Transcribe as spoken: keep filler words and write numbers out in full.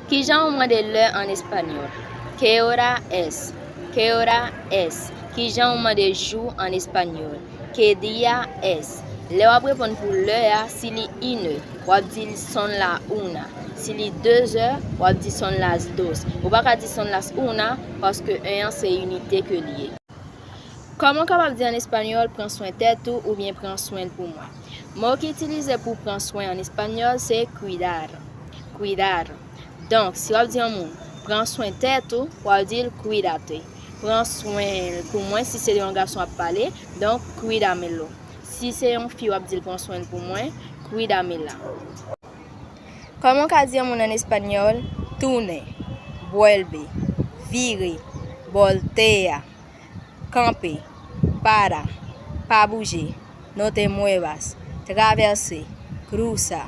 Kijan ou mande lè an espanyòl? ¿Qué hora es? ¿Qué hora es? Kijan ou mande jou an espanyòl? ¿Qué día es? Lè w ap reponn pou lè a, si li inè, w ap di son la una. Si li dezè, w ap di son las dos. Ou pa ka di son las una, paske en an se inite ke li ye. Kòman w kapab di an espanyòl, pran swen tèt ou oubyen pran swen l pou mwen? Mo ki itilize pou pran swen an espanyòl se cuidar. Cuidar. Donk, si w ap di yon moun, pran swen tèt ou, w ap di l cuídate. Pran swen l pou mwen, si se yon gason ap pale, donk, cuídamelo. Si se yon fi, w ap di l pran swen l pou mwen, cuídamela. Kòman w ka di yon moun an espanyòl, tounen, vuelve, vire, voltea, kanpe, para, pa bouje, no te muevas, travèse, cruza,